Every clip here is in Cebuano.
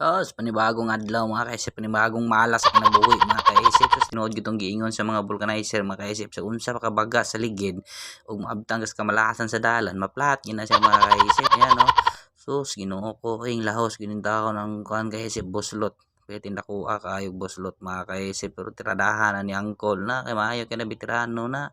Oh, sa panibagong adlaw, mga kaisip, panibagong malas sa kinabuhi, mga kaisip. So, tinuod gyud tong giingon sa mga vulcanizer, mga kaisip, sa unsa pa kabaga sa ligid ug maabtang kas kamalasan sa dalan, maplat gyud na siya, mga kaisip. Ayan no. Sus, Ginoo ko, ing lahos ginintaon ang kuan, kaisip, buslot. Pwede nakuha kaayog buslot, mga kaisip, pero tiradahan na ni angkol na kay maayo kay na veterano na.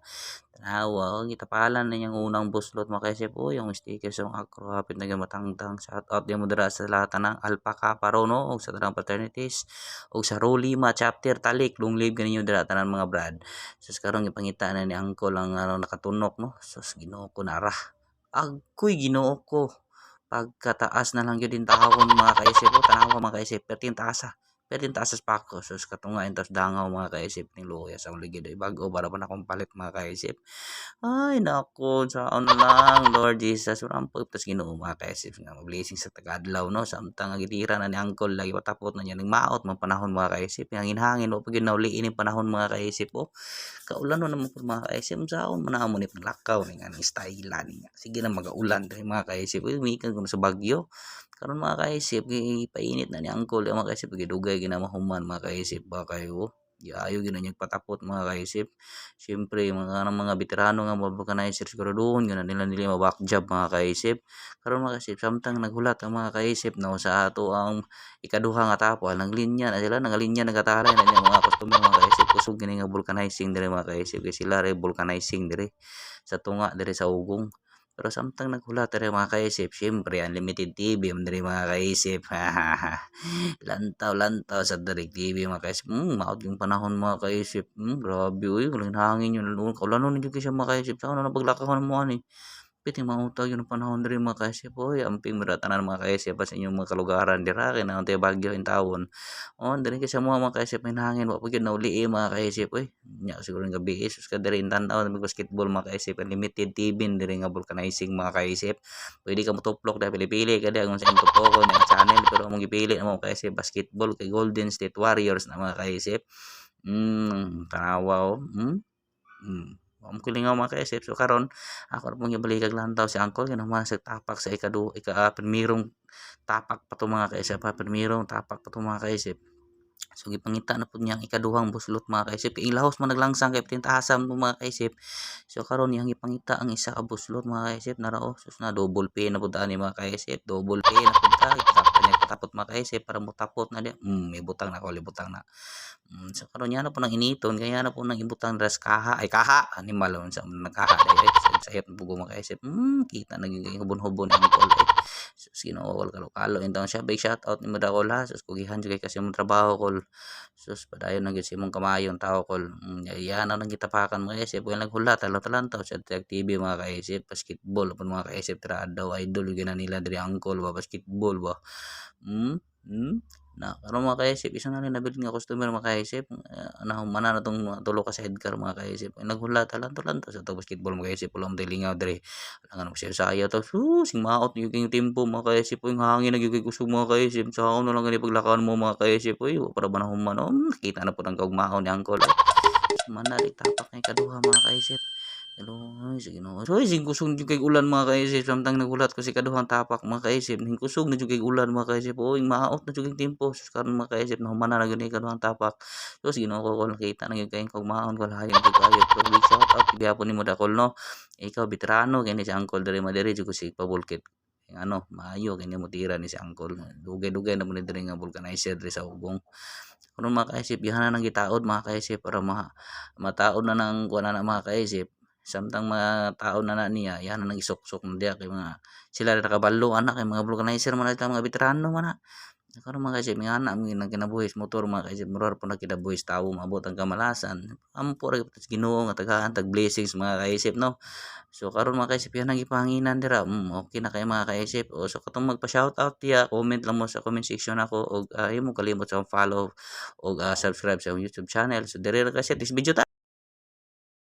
Tanawa, oh, gitapalan na niyang unang buslot, mga kaisip. Oh, yung sticker sa mga akro, hapit na gyud matangtang. Shout out din mo dira sa lahat ng Alpha Kappa Rho, no, ug sa tanang fraternities ug sa Rho Lima chapter Talik, long live kaninyo dira tanan, mga brad. Sus, karon gipangita na ni angkol ang ano, nakatunok no. Sus, Ginoo ko, nara. Agoy, Ginoo ko. Pagkataas na lang gyud din tawon, mga kaisip. Oh, tanawa, mga kaisip, perting taas ah. Perting taas sa pako. Sus, katunga intas dangaw, mga kaisip, ning luya sa ligid ay bag-o para pa na akong palit, mga kaisip. Ay nako, saon na lang, Lord Jesus, walang tas Ginoo, mga kaisip, nga blessing sa tagadlaw no. Samtang nga gitira na ni angkol lagi patapot na niya ning maot man panahon, mga kaisip. Hangin-hangin wa pa gyud nauliin ning panahon, mga kaisip, oh. Kaulan na naman pud, mga kaisip, unsaon man namo ni paglakaw ni nga ning style ni nga. Sige na magaulan diri, mga kaisip, uy mikan kuno sa Bagyo. Karon, mga kaisip, gipainit na ni angkol mga kaisip, gidugay gyud na mahuman, mga kaisip ba kayo. Giayo gyud na niya patapot, mga kaisip. Siyempre mga kanang mga veterano nga mga vulcanizer, siguraduhon gyud na nila nila ma-back job, mga kaisip. Karon, mga kaisip, samtang naghulat ang mga kaisip no sa ato ang ikaduha nga tapal, naglinya na sila, nagalinya nagatalay na niya mga customer, mga kaisip. Kusog gini nga vulcanizing diri, mga kaisip, kay sila ray vulcanizing diri sa tunga diri sa ugong. Pero samtang naghulat diri, mga kaisip, syempre unlimited TV man diri, mga kaisip. Lantaw lantaw sa direct TV, mga kaisip. Maot yung panahon, mga kaisip. Grabe uy, walang hangin yun. Kaulanon na jud kay siya, mga kaisip. Sao na paglakaw mo ani? Piti mautag yung panahon diri, mga kaisip. Oy, amping mira tanan, mga kaisip, sa inyong mga kalugaran dira kay naon Bagyo in tawon. Oh, diri kay sa mga kaisip may hangin wa pa gyud nauli mga kaisip oy. Nya siguro ng gabi sus ka diri in tan-aw mag basketball, mga kaisip. Unlimited TV diri nga vulcanizing, mga kaisip. Pwede ka motuplok dahil pili-pili ka diha kung sa imong tuplokon nga channel, pero among gipili na mo kaisip basketball kay Golden State Warriors na, mga kaisip. Tanawa oh. Wa mo kilingaw, mga kaisip. So karon ako ra pong gibalikag lantaw si angkol ginahuman sa tapak sa ikadu ika primerong tapak pa to, mga kaisip ha, primerong tapak pa to, mga kaisip. So gipangita na pud niya ang ikaduhang buslot, mga kaisip, kay ilahos man naglangsang kay tintaasam mo, mga kaisip. So karon iyang gipangita ang isa ka buslot, mga kaisip, nara oh. Sus, na double P na pud ani, mga kaisip, double P na pud ta. Ipatapot niya patapot, mga kaisip, para motapot na diya. Ibutang na ko, ibutang na. So karon niya na po nang initon kaya na po nang ibutang res kaha ay kaha animal unsa man nagkaha dai ay sayop na pugo, mga kaisip. Kita na gyud kay hubon-hubon ang kol ay. Sus, Ginoo kol, kalo-kalo intawon siya. Big shout out nimo da kol ha. Sus, kugihan jud kay kasi imong trabaho kol. Sus, padayon na gyud sa imong kamayon tao kol. Yan ang gitapakan, mga kaisip. Kaya naghulat talantaw sa TV, mga kaisip, basketball pud, mga kaisip, tira daw idol gyud na nila diri angkol ba, basketball ba. Na karon, mga kaisip, isa na rin nabilin nga customer, mga kaisip, nahuman na tong mga tulo ka sidecar, mga kaisip. Naghulat talantaw sa basketball, mga kaisip, wala mo lingaw diri. Alangan mo siya sayo to. Sus, sing maot yung tempo, mga kaisip, uy hangin na gyud kay kusog, mga kaisip. Sa na lang gani paglakaw mo, mga kaisip, uy para ba na human oh, nakita na pud ang kaugmaon ni angkol. Manalik tapak na ikaduha, mga kaisip. Hello, ay, sige no. Uy, sing kusog jud kay ulan, mga kaisip, samtang nagulat ko si kaduhang tapak, mga kaisip. Ning kusog na jud kay ulan, mga kaisip. Uy, maot na jud kay tempo. Sus, karon, mga kaisip, nahuman na gyud ni kaduhang tapak. Sus, Ginoo ko, nakita na gyud kay kaugmaon ko layo jud kayo. Pero big shout out gihapon nimo dakol no. Ikaw veterano kini si angkol diri madiri jud ko si pabulkit. Yung ano, maayo kini mo tira ni si angkol. Dugay-dugay na mo ni diri nga vulcanizer diri sa ugong. Karon, mga kaisip, gihanan ng gitaod, mga kaisip, para ma mataod na nang kuan na mga kaisip. Samtang mataod na na niya, yan na nang isuksok na diya kay mga sila na nakabalo anak kay mga vulcanizer man na mga veterano man na. Karon, mga kaisip, nga na ang kinabuhi sa motor, mga kaisip, mura po na kinabuhi sa tawo maabot ang kamalasan. Ampo ra gyud Ginoo nga tagaan tag blessings, mga kaisip no. So karon, mga kaisip, yan ang gipahanginan dira. Okay na kay mga kaisip. O so katong magpa-shoutout diya, comment lang mo sa comment section ako og imo kalimot sa follow og subscribe sa akong YouTube channel. So diri ra kasi this video ta.